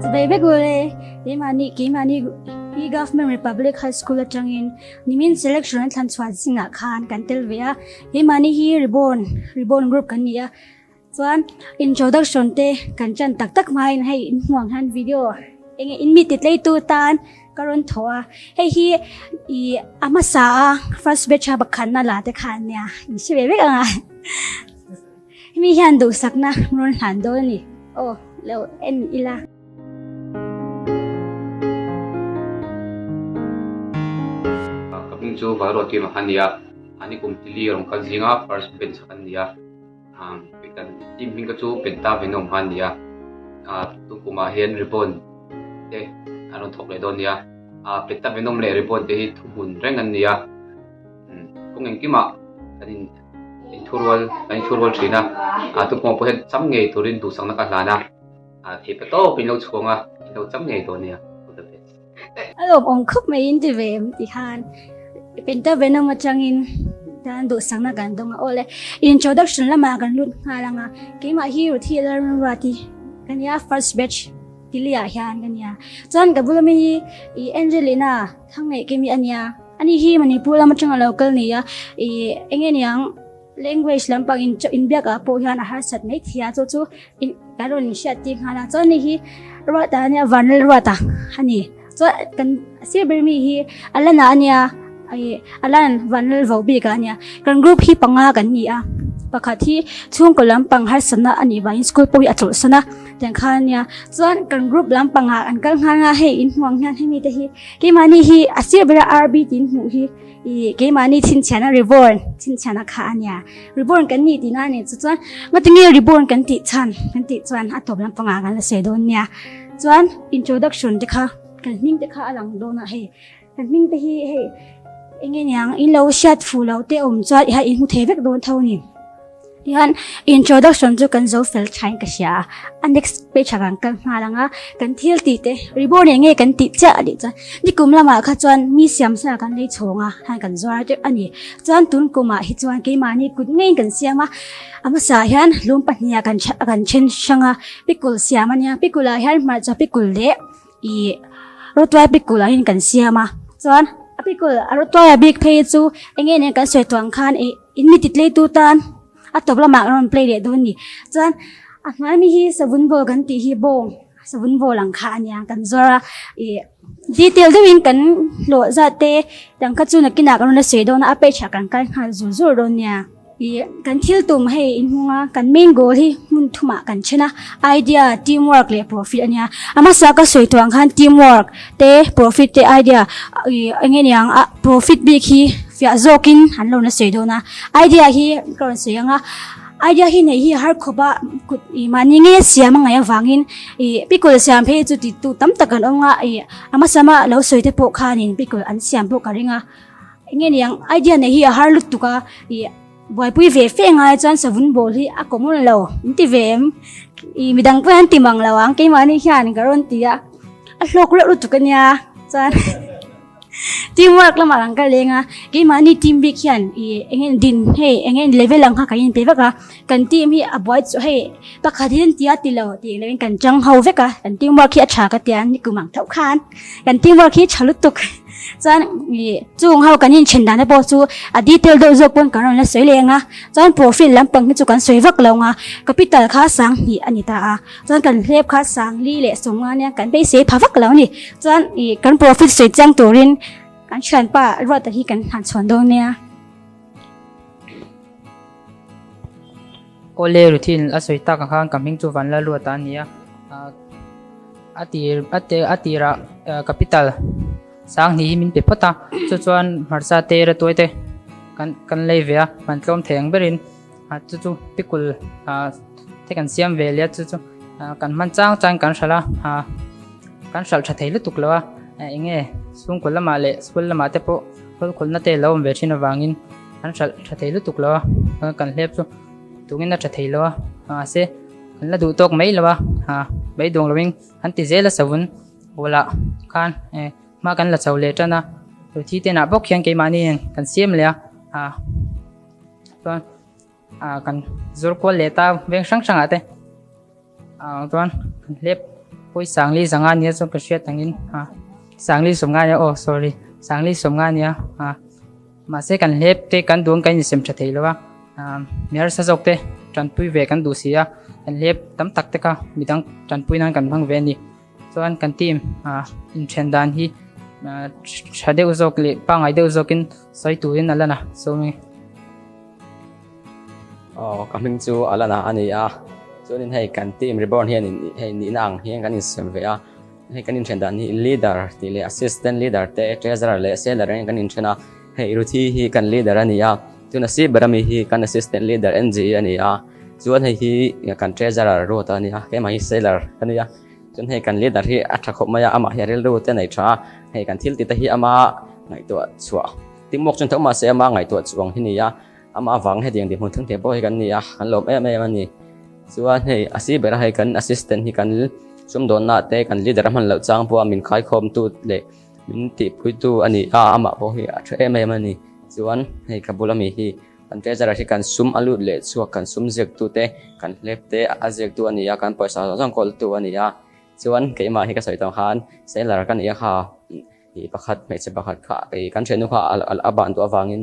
Chibai vek ule, keimahni keimahni hi Government Republic High School atangin nimin selection an thlan chhuah zingah khan kan tel ve a, keimahni hi Reborn Reborn group kan ni a, chuan introduction te kan chan tak tak hmain hei inhmuang hian video enge in mi titleitu tan ka rawn thaw a, hei hi ih a hmasa a first batch a pakhatna la te khan nia in hre ve vek ang a. Hemi hian duhsakna rawn hlan dawn a ni. Aw, lo en ila. Ka hming chu Valruat Kim a ni a, ani kum tili rawn kal zinga first bench kan ni a, kan team hming ka chu Penta Venom kha a ni a, tukumah hian ribbon te an rawn thawk leh dawn a ni a, Penta Venom leh ribbon te hi thuhmun reng an ni a, kawng engkimah kan in. Inthurual kan inthurual thin a, ah tukmawh pawh hian cham ngei turin duhsakna ka hlan a, ah theih pa tawp in lo chhuang a, in lo cham ngei dawn nia, all the best. A lawm awm khawp mai in ti ve em ti khan Penta Venom atangin tan duhsakna kan dawng a, awle introduction lamah kan lut nghal ang a, keimah hi Ruthi Lalramruati ka nia first batch Tiliah hian ka nia, chuan ka bula mi hi i Angelina Thangngaih Kimi a nia. Ani hi Manipur lam atanga lo kal ni a, ih eng nge niang language lampang in inbiak ah pawh hian a harsat mai thei a, chu chu kan rawn inhriat tir nghal a, chuan ani hi Ruata ania Vanlal Ruata a ni, chuan kan sir ber mi hi Alana ania ih Alan Vanlal vo bik ah ania, kan group hi panga kan ni a, pakhat hi chhungkaw lampang harsatna a nih vangin school pawh hi a chawlhsan a, tiang khan ania, chuan kan group lampangah an kal nghal a, hei inhmuh ang hian hemi te hi. Keimahni hi a sir bera RB tiin hmuh hi ih keimahni chhinchhiahna reborn chhinchhiahna kha a nia. Reborn kan nih tihna a ni chu chuan ngatinge reborn kan tih chhan kan tih chuan a tawp lampangah kan la sawi dawn nia. Chuan introduction te kha kan hming te kha a lang dawn a hei kan hming te hi hei enge niang in lo hriat fuh loh te awm chuan i hmu thei vek dawn tho a ni. Tihian introduction chu kan zo fel thain ka hria a, a next page ah kan kal nghal ang a, kan thil tih te ribbon eng nge kan tih chiah a nih chuan nikum lamah kha chuan mi siam sa kan lei chhawng a hang kan zuar teuh a ni. Chuan tun kumah hi chuan keimahni kut ngeiin kan siam a, a hmasa ah hian lung pahnih ah kan kan then hrang a, pikul siam a nia, pikul ah hian hmarcha pikul leh ih rawtuai pikul ah hian kan siam a, chuan a pikul a rawtuai ah bik phei chu eng nge nen kan sawi tawh ang khan ih. In mi titlei tu tan a tawp lamah kan rawn play leh dawn ni. Chuan a hnuai mi hi savun ball kan tih hi bawng savun ball ang kha a nia kan zawr a ih detail deuhin kan hlawh zat te dang kha chu nakinah kan rawn la sawi dawn a a page ah kan kal nghal zur zur dawn nia. Ih kan thil tum hei inhmung a kan main goal hi hmun thumah kan then a idea, team work leh profit a nia. A hmasa ka sawi tawh ang khan team work te profit te idea ih eng nge niang a profit bik hi fiah zawkin an lo na sawi dawn a idea hi ka rawn sawi ang a idea hi neih hi a har khawp a kut ih mahni nge siam a ngaih avangin ih pickle siam phei chu ti tu tam tak an awm a ih a hmasa lama lo sawi te pawh khanin pickle an siam pawh ka ring a eng nge niang idea neih hi a har lutuk a ih buaipui ve fe ngai chuan savun ball hi a common lo in ti ve em ih midang pawh hian ti mang lo ang keimahni hian ka rawn ti a a hlawk reuh lutuk a nia chuan. Team work lamah kan kal leng a, keimahni team bik hian ih eng nge din hei eng nge level ang kha kan inpe vek a, kan team hi a buai chu hei pakhat hi an tia ti lo tih loin kan chang ho vek a, kan team work hi a tha ka tia ni kum ang tho khan kan team work hi tha lutuk chuan ih chung ho kan inthen dan te pawh chu a detail deuh zawk pawn kan rawn la sawi leng a, chuan profit lampang hi chu kan sawi vak lo ang a, capital kha sanghnih a ni ta a. Chuan kan hlep kha sangli leh sawmnga nia kan beisei pha vak lo ni. Chuan ih kan profit sawi chiang turin kan thianpa Ruata hi kan han chhawn dawn nia. Awle Ruthin a sawi tak ang khan ka hming chu Vanlal Ruata a ni a, a tir a te a tirah capital sang hnih hi min pe phawt a, chu chuan hmarcha te ratuai te kan kan lei ve a, man tlawm thei ang berin. Chu chu pikul te kan siam ve leh a chu chu kan hman chang chang kan hralh a kan hralh tha thei lutuk lo a eng nge chhungkaw lamah leh school lamah te pawh khawlkhawlna te lo awm ve thin avangin kan hralh tha thei lutuk lo a kan hlep chu tungin a tha thei lo a mahse kan la duh tawk mai lo a beidawng lovin kan ti zel a savun bulah khan hma kan la chho leh tan a ruthi te nah bawk hian keimahni kan siam leh a. Chuan ah kan zur kual leh ta veng hrang hrangah te ah chuan kan hlep pawh hi sangli zanga nia chuan ka hriat angin a sangli sawmnga nia aw sorry sangli sawmnga nia a mahse kan hlep te kan duh ang kan insem tha thei lo a mi harsa zawk te tanpui ve kan duh si a kan hlep tam tak te kha midang tanpui nan kan hmang ve a ni chuan kan team inthen dan hi tha deuh zawk leh pangngai deuh zawkin sawi turin a lan a sawmi. Aw ka hming chu Alana a ni a, chuanin hei kan team reborn hian in hei nihna ang hian kan insem ve a, hei kan inthen dan hi leader tih leh assistant leader te treasurer leh seller angin kan inthen a, hei Ruthi hi kan leader a ni a, chuan a sir ber ami hi kan assistant leader Angie a ni a, chuan hei hi kan treasurer Ruata a ni a, keimah hi seller ka ni a, chuan hei kan leader hi a tha khawp mai a, amah hi a rilru te nei tha a, hei kan thil tih te hi ama ngaihtuah chhuah teamwork chuan tho mahse ama ngaihtuah chuang hi a ni a. Amah avang hetiang dinhmun thleng thei pawh hi kan ni a, kan lawm em em a ni. Chuan hei a si bera hei kan assistant hi kan sumdawnna te kan leader a hman loh chang pawha min khaikhawmtu leh min tihpuitu a ni a, amah pawh hi a tha em em a ni. Chuan hei ka bula mi hi kan treasurer hi kan sum a lut leh chhuak kan sum ziaktu te kan hlep te a ziaktu a ni a, kan pawisa zawng zawng kawltu a ni a. Chuan keimah hi ka sawi tawh ang khan seller ka ni a kha. Ih pakhat hmeichhe pakhat kha ih kan thiannu kha a ban duh avangin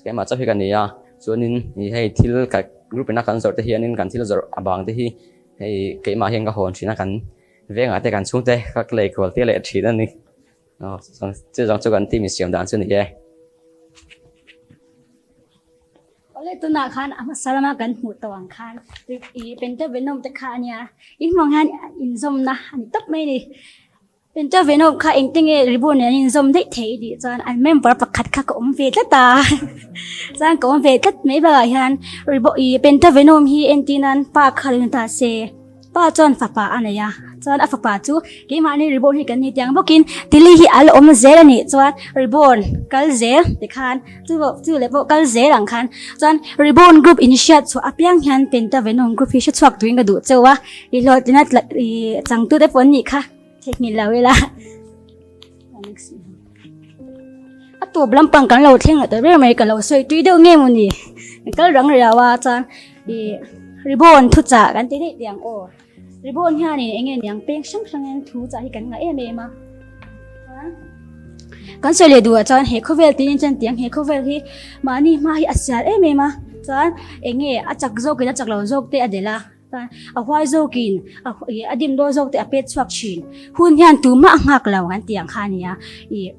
keimah chauh hi ka ni a chuanin ih hei thil ka group ina kan zawrh te hianin kan thil zawrh a bang te hi hei keimah hian ka hawn thin a kan vengah te kan chhungte ka lei kual tir leh thin a ni aw chu zawng chu kan team insiam dan chu a ni e. Awle tunah khan a hmasa lama kan hmuh tawh ang khan ih Pentavenom te kha a nia inhmuh ang hian inzawmna a ni tawp mai a ni. Pentavenom kha engte nge ribbon nen an inzawm daih thei i tih chuan an member pakhat kha ka awm ve tlat a, chuan ka awm ve tlat mai bakah hian ribbon ih Pentavenom hi entir nan pa kha lo ni ta se, pa chuan fapa a nei a, chuan a fapa chu keimahni ribbon hi kan ni tiang bawkin tili hi a la awm zel a nih chuan ribbon kal zel tikhan chu chu leh pawh kal zel ang khan chuan ribbon group inhriat chhuah apiang hian Pentavenom group hi hre chhuak turin ka duh cheu a, i hlawhtlina ih changtute pawh an nih kha. Theihnghilh lo ila. A tawp lampang kan lo thleng leh ta ber mai ka lo sawi tui deuh nge maw ni. Kan kal rang riau a chuan ih ribbon thu chah kan ti daih teh ang aw. Ribbon hianin eng nge niang peng hrang hrang hian thu chah hi kan ngah em em a. Chuan kan sawi leh duhah chuan he khawvel tiin chuan tiang he khawvel hi mahni hma hi a sial em em a. Chuan eng nge a chak zawkin a chak lo zawk te a delh a. A huai zawkin a dim dawn zawk te a pet chhuak thin. Hun hian tumah a nghak lo an tih ang kha a ni a. Ih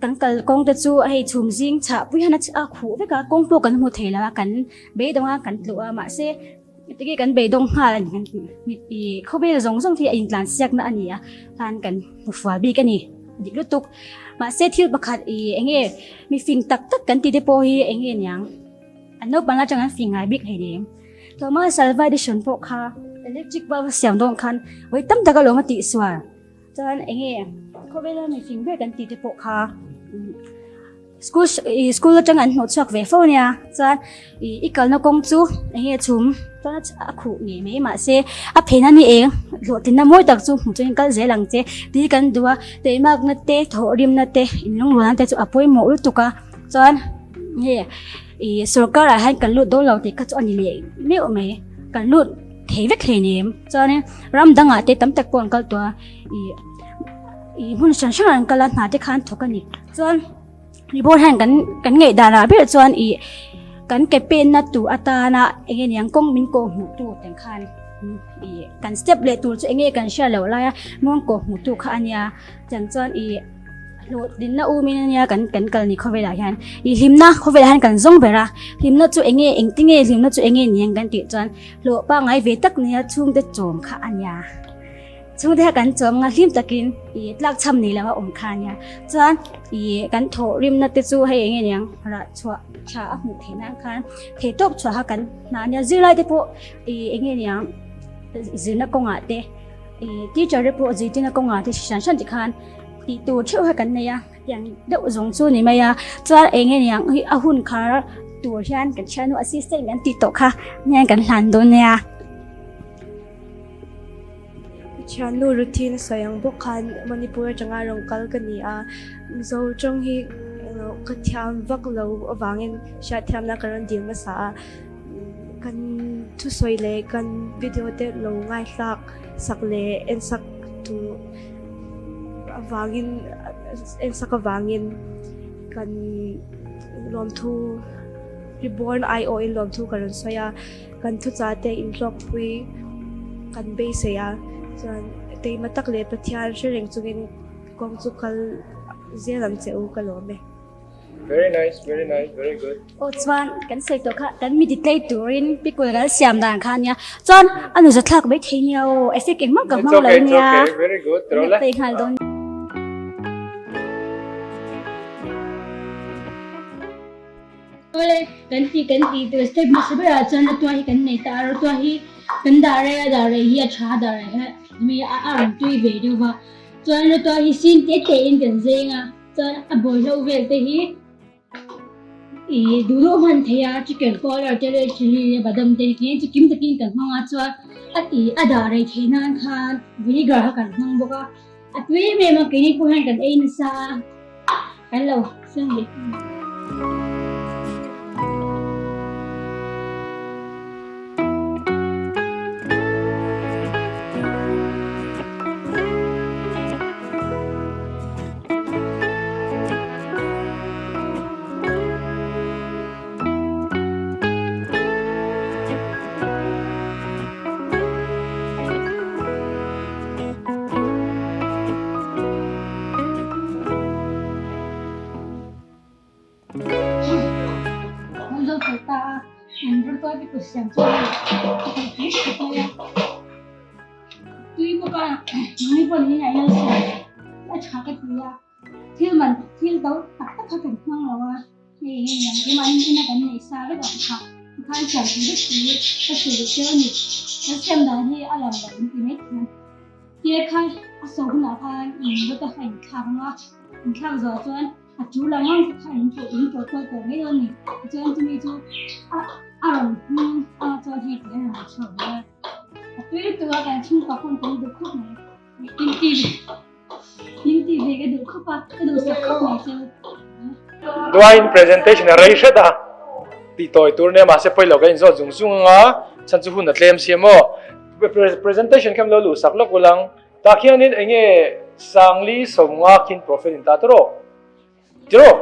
kan kal kawng te chu hei chhum zing chhah pui hian a khuh vek a, kawng pawh kan hmu thei lo a, kan beidawng a kan tluh a mahse tige kan beidawng nghal a ni kan tih ih khawvel zawng zawng hi a intlan siakna a ni a khan kan hmu fual bik a ni dik lutuk. Mahse thil pakhat ih eng nge mi fing tak tak kan tih te pawh hi eng nge niang an naupang atang an fing ngai bik hleinem. Thomas Alva Edison pawh kha electric bulb a siam dawn khan vawi tam tak alawm a tih sual. Chuan eng nge khawvela mifing ber kan tih te pawh kha school school atang an hnawh chhuak ve fo nia. Chuan i kalna kawng chu eng nge chhum chuan a khuh ngei mai mahse a phen a ni eng hlawhtlinna mawi tak chu hmuh chuan kal zel ang che tih kan duh a. Teimakna te thawhrimna te inlungrualna te chu a pawimawh lutuk a. Chuan nge ih sorkar ah hian kan lut dawn lo tih kha chu a ni leh meuh mai kan lut thei vek hlei nem chuanin ram dangah te tam tak pawh an kal tawh a ih ih hmun hran hran an kal a hna te kha an thawk a ni chuan ribbon hian kan kan ngaih dan ah ber chuan ih kan ke penna tur atana eng nge niang kawng min kawh hmuh tu teng khan ih kan step leh tur chu eng nge kan hriat loh lai a muang kawh hmuh tu kha a nia chang chuan ih. Hlawhtlinna umin a nia kan kan kal ni khawvelah hian ih hlimna khawvelah hian kan zawng ber a hlimna chu eng nge engti nge hlimna chu eng nge ni ang kan tih chuan hlawh pangngai ve tak nia chhungte chawm kha a nia chhungte kha kan chawm nga hlim takin ih tlak chham nei lo a awm kha a nia chuan ih kan thawh rimna te chu hei eng nge niang rah chhuah tha a hmuh theih nan khan theihtawp chhuah kha kan hna a nia zirlai te pawh ih eng nge niang zirna kawngah te ih teacher te pawh zirtirna kawngah te chi hran hran te khan. Tih tur theuh kha kan nei a, tiang deuh zawng chu ni mai a, chuan eng nge niang hi a hun khar tur hian kan thiannu assistant kan tih tawh kha hian kan hlan dawn nia. Thiannu routine a sawi ang bawk khan Manipur atanga rawn kal ka ni a, Mizo tawng hi ka thiam vak lo avangin hriatthiamna ka rawn dil hmasa a, kan thusawi leh kan video te lo ngaithlak sak leh en sak. tu avangin ensak avangin kan lawmthu Reborn aiawhin lawmthu ka rawn sawi a, kan thuchah te inhlawkpui kan beisei a, chuan keimah tak leh Pathian hre reng chungin kawng chu kal zel ang che u ka lawm e. Very nice, very nice, very good. Aw chuan kan sawi tawh kha kan mi titlei turin pickle kan siam dan kha ania chuan a nuza thlak mai thei nia aw effect engmah ka hmang lo nia. It's okay, it's okay, very good. Kan play nghal dawn. Awle, kan tih kan tih tur step hmasa berah chuan rawtuah hi kan nei ta a, rawtuah hi kan dah rei a, dah rei hi a tha a, dah rei hi mi a rawn tui ve deuh va, chuan rawtuah hi sin te te in kan zeng a, chuan a bawlhlo vel te hi ih duh duh hman thei a, chicken powder te red chilli te badam te hi chu kim takin kan hmang a, chuan a tih a dah rei theih nan khan vinegar kha kan hmang bawk a. A tui em em a, keini pawh hian kan ei nasa a, kan lo siam ve thung a. Thil man thil to tak tak kha kan hmang lo a, hei hi eng emaw in ina kan neih sa vek ang kha tikhan siam thei vek tih ka hre duh teuh a ni. Kan siam dan hi a lang lo in ti mai thiam. Tia kha a so hunah khan in rawt a kha in thlak ang a, in thlak zawh chuan a tul ang ang te kha in pawh in pawh tual tawh mai dawn a ni. Tichuan chumi chu a a rawn hming a chuan hei tih a rawn chhuak ve a, a tui lutuk a kan chhungkua pawn kan duh khawp mai. In ti in ti ve ka duh khawp a, ka duh sak khawp mai chu. Duain presentation a rei hret a, tih tawi tur nia mahse pawi lo ka inzawt zung zung anga chhan chu hun a tlem si maw. Presentation khem lo luh sak lawk ulang tah khianin enge Sangli Sawmnga khin profit in ta tawh tiraw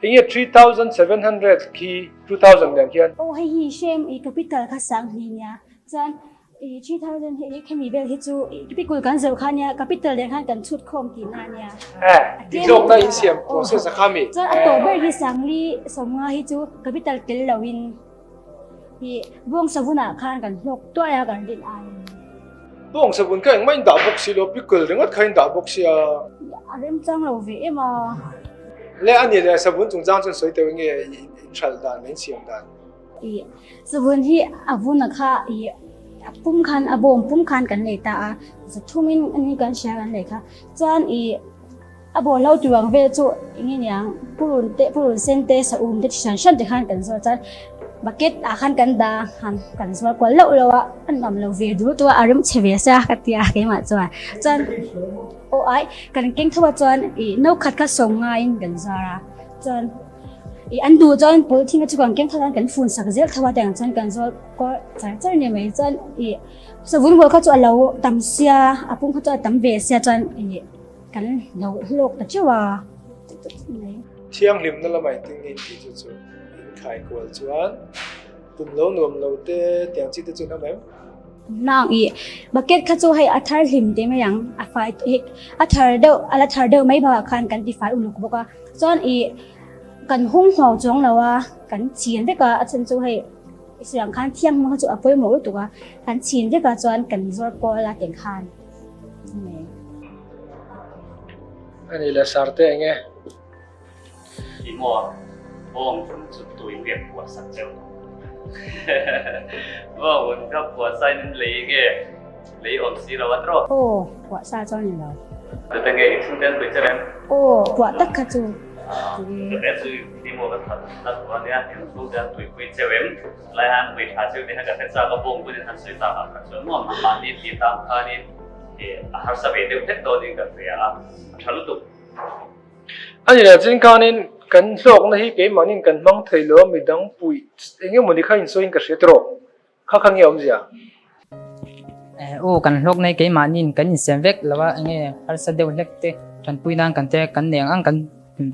enge 3700 khi 2000 nen khian. Aw hei hi hrem i capital kha Sangli nia chuan I 3000 hi khemi vel hi chu pikul kan zo kha nia capital leh khan kan chhut khawm tih na nia. Eh, dik zawk na in siam process a kha mi. Chuan a tawh ber hi sangli sawmnga hi chu capital tel lo in i bawng savun ah khan kan hlawk tuai a kan rin ai. Bawng savun kha engmah in dah bawk si lo pikul ringawt kha in dah bawk sia. A remchang lo ve em a. Le ani leh savun chungchang chuan sawi teuh nge in hralh dan leh in siam dan. I savun hi a vun a kha i a pum khan a bawm pum khan kan lei ta a zathum in ani kan hria kan lei kha chuan i a bawlhlo tur ang vel chu eng nge niang purun te purun sen te saum te chi hran hran te khan kan zuar chuan bucket ah khan kan dah han kan zuar kual loh loh a a nuam lo ve dul tawh a a rem chhe ve sia ka ti a keimah chuan chuan aw ai kan keng tho a chuan i no khat kha sawm ngaiin kan zuar a chuan. I an duh chuan polythene a chu kan keng tho kan fun sak zel tho a tiang chuan kan zawl kawr char char ni mai chuan i savun hual kha chu a lo tam sia a pum kha chu a tam ve sia chuan i kan lo hlawk ta teuh a Thianghlimna lamah engtin nge intih chu chu in khai kual chuan pum lo nuam lo te tiang chi te chu an awm em? Nang i bucket kha chu hei a thar hlim te mai ang a fai a thar deuh a la thar deuh mai bakah khan kan ti fai uluk bawk a. Chuan i kan hung hmuau chuang lo a, kan chhin vek a, a chhan chu hei siang khan thiang hmang kha chu a pawimawh lutuk a, kan chhin vek a chuan kan zawr kual a teng khan mai. Ani le sarte enge? I maw bawng vun chu tui nge phuah sak cheu? Bawng vun kha phuah sa in lei nge lei awm si lo a tawh? Aw, phuah sa chuan ni lo. Tute nge i chhungte an pui che rem? Aw, puah tak kha chu. Tute chu i maw ka that tak pawh ania, in chhungte an pui pui cheu em? Lai han pui tha cheu te kha ka hre chak a, bawng bunin han sawi tak ah kha chuan nuam han mahni ti tang khanin a harsa ve deuh hlek dawnin ka hria a, a tha lutuk. Ani leh chin khanin kan hlawkna hi keimahnin kan hmang thei lo a, midang puih eng emawni kha insawiin ka hria tiraw? Kha kha nge awmzia? Aw kan hlawk nei keimahniin kan insem vek lo a, enge harsa deuh hlek te tanpui nan kan te kan nei ang ang kan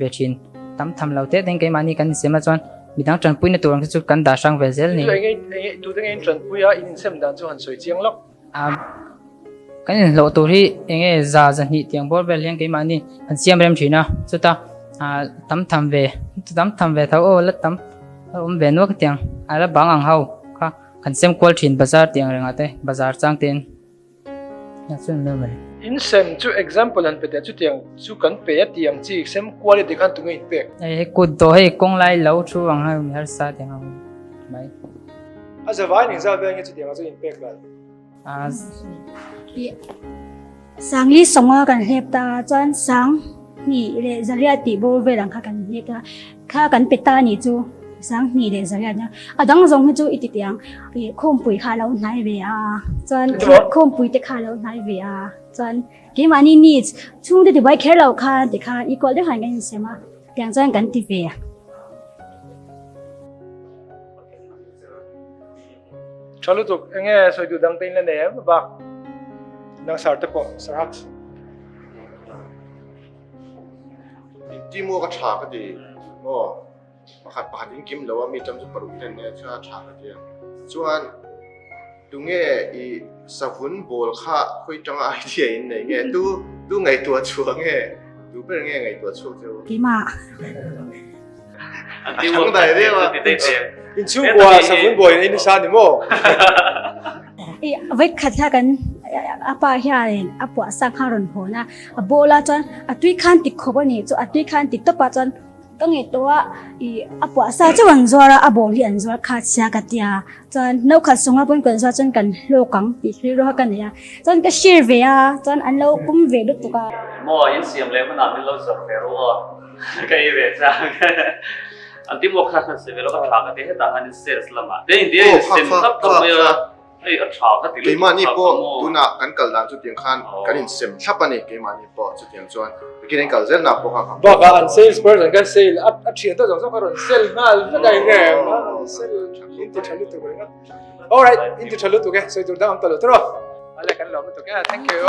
ve thin. Tam tham lo te ten keimahni kan insem a chuan midang tanpuina tur ang te chu kan dah hrang ve zel ni. Enge enge tute nge in tanpui a in insem dan chu han sawi chiang lawk. Kan inhlawh tur hi enge za zahnih tiang bawr vel hian keimahni kan siam rem thin a, chuta tam tham ve tam tham ve tho aw la tam a awm ve nuak tiang a la bang ang ho kha kan sem kual thin bazar tiang rengah te bazar chang ten a chuan mai mai. In sem chu example han pe teh chutiang chu kan pe a tiang chi sem kual i ti khan tunge in pek. Hei kut dawh hei kawng lai lo thu ang ha mi harsa tiang ang mai. A zavai ning zat vel nge chutiang ah chuan in pek ral? Sangli sawnga kan hlep ta chuan sang hnih leh zariat tih bawr vel ang kha kan hlep ta kha kan pe ta nih chu sang hnih leh zariat nia a dang zawng hi chu i ti tiang ih khawmpui kha a lo hnai ve a chuan khawmpui te kha a lo hnai ve a chuan keimahni needs chhungte tibuai kher lo khan tikhan equal deuh han kan insem a tiang chuan kan ti ve. Tha lutuk, enge sawi duh dang te in la nei em bak nang sar te pawh sar haks. In team work a tha ka ti maw pakhat pakhat in kim lo a mi tam chu paruk ten nia chuan a tha ka ti a chuan tunge i savun ball kha khawi tanga idea in nei nge tu tu ngaihtuah chhuah nge tu ber nge ngaihtuah chhuak cheu. Keimah. A thang dai deuh a. In chhungkua savun buai in nisa ni maw? Vai khat kha kan a pa hian a puah sak kha rawn hawn a, a ball a chuan a tui khan ti khawp a ni chu a tui khan ti tawp a chuan ka ngaihtuah a i a puah sa chauh an zuar a, a ball hi an zuar kha chhia ka tia chuan no khat sunga pawn kan zuar chuan kan hlawk ang tih rilru kha ka nei a chuan ka share ve a chuan an lo pum ve lutuk a. Maw in siam leh hmunah min lo zawrh ve ru aw. Ka ei ve chang. An ti maw kha khan se velo ka tha ka ti hetah khan in sales lamah te in tia in sem thlap thlap mai a hei a tha ka ti lutuk Keimahni pawh tunah kan kal dan chutiang khan kan in sem thlap a ni keimahni pawh chutiang chuan bikin in kal zel na pawh kha ka Bakah an sales person kha sale a a thian tawh zawng zawng kha rawn sell nghal vek a eng em a rawn sell in ti tha lutuk ringawt. Alright in ti tha lutuk e sawi tur dang awm ta lo tawh rawh. Ale kan lawm lutuk e thank you.